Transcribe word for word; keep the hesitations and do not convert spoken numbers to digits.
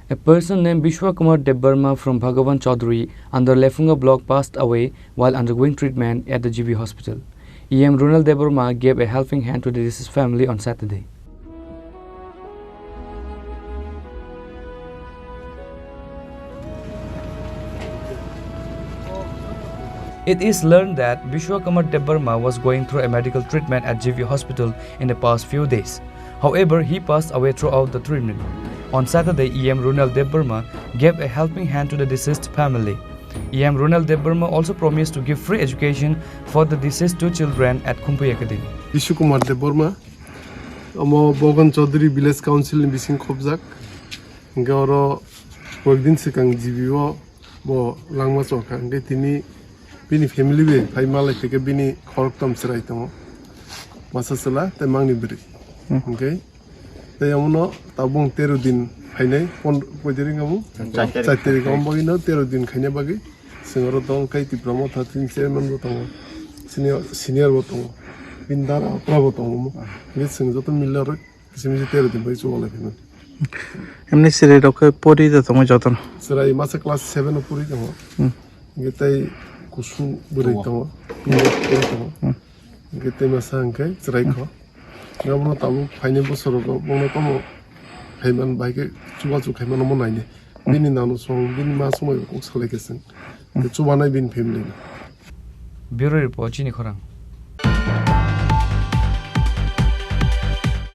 A person named Bishwa Kumar Debbarma from Bhagavan Chaudhary under Lefunga block passed away while undergoing treatment at the G B hospital. E M Runal Debbarma gave a helping hand to the deceased family on Saturday. It is learned that Bishwa Kumar Debbarma was going through a medical treatment at G V hospital in the past few days. However, he passed away throughout the treatment. On Saturday, E M Runal Debbarma gave a helping hand to the deceased family. E M Runal Debbarma also promised to give free education for the deceased two children at Khumpui Academy. Bishwa Kumar Debbarma, omo Bhagan Chaudhary Village Council ni bising khobjak. Hingke oro koyekdin swkang G B o bo langma chokha. Hingke tini bini family bai phai malai phai khe bini khorokthom chwrai tongo. Masa chwla tei mangni bwrwi. Hmm. Hingke tei omono tabuk tero din phainai, pondro, koi tarik abo? Char tarik. Char tarik. Omo bagwino tero din khaina bagwi chwng oro tong khe Tipra Motha tini chairman bo tongo, senior, senior bo tongo, bini dara okra bo tongo. Hingke chwng joto mile oro Kisi misi tero din bai chubalai phimani. Emni chwrai rok khe pori da tongo jotono. Chwrai masa class seven o pori tongo. Hmm. Hingke tei kusu bwrwi tongo. Tongo. Pori tongo. Hmm. Hingke tei masa hingke chwrai kho. Hingke abono tabuk phaini bosorogo bono tamo phaiman bai khe chubachu khaimano mo naini. Hmm. Bini nanu song, bini ma songbai kok salai khe chwng. Hmm. Chubanai bini family no. Bureau report, chini khorang.